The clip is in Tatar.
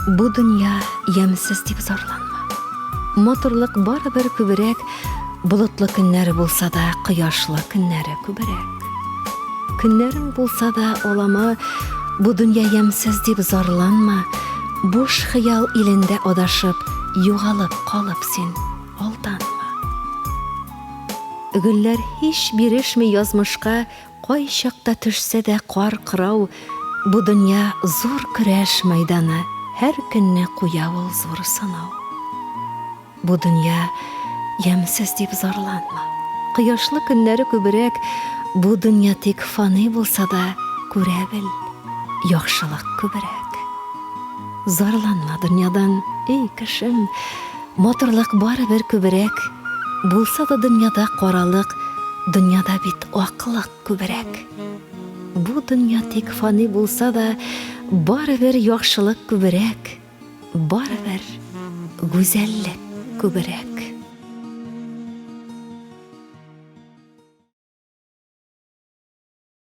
Бу дөнья ямьсез дип зарланма. Матурлык барыбер күбрәк, болытлы көннәре булса да, кояшлы көннәре күбрәк. Көннәрең булса да, алама, бу дөнья ямьсез дип зарланма, буш хыял илендә адашып, югалып калып син алданма. Гөлләр һич бирешми язмышка, Кайчакта төшсә дә кар кырау, Бу дөнья зур көрәш мәйданы, Һәр көнне куя ул зур сынау. Бу дөнья ямьсез дип зарланма, Кояшлы көннәре күбрәк, Бу дөнья тик фани булса да, Күрә бел, яхшылык күбрәк. Зарланма дөньядан, эй кешем, Матурлык барыбер күбрәк, Булса да дөньяда каралык, Дөньяда бит аклык күбрәк. Бу дөнья тик фани булса да, Барыбер яхшылык күбрәк, Барыбер гүзәллек күбрәк.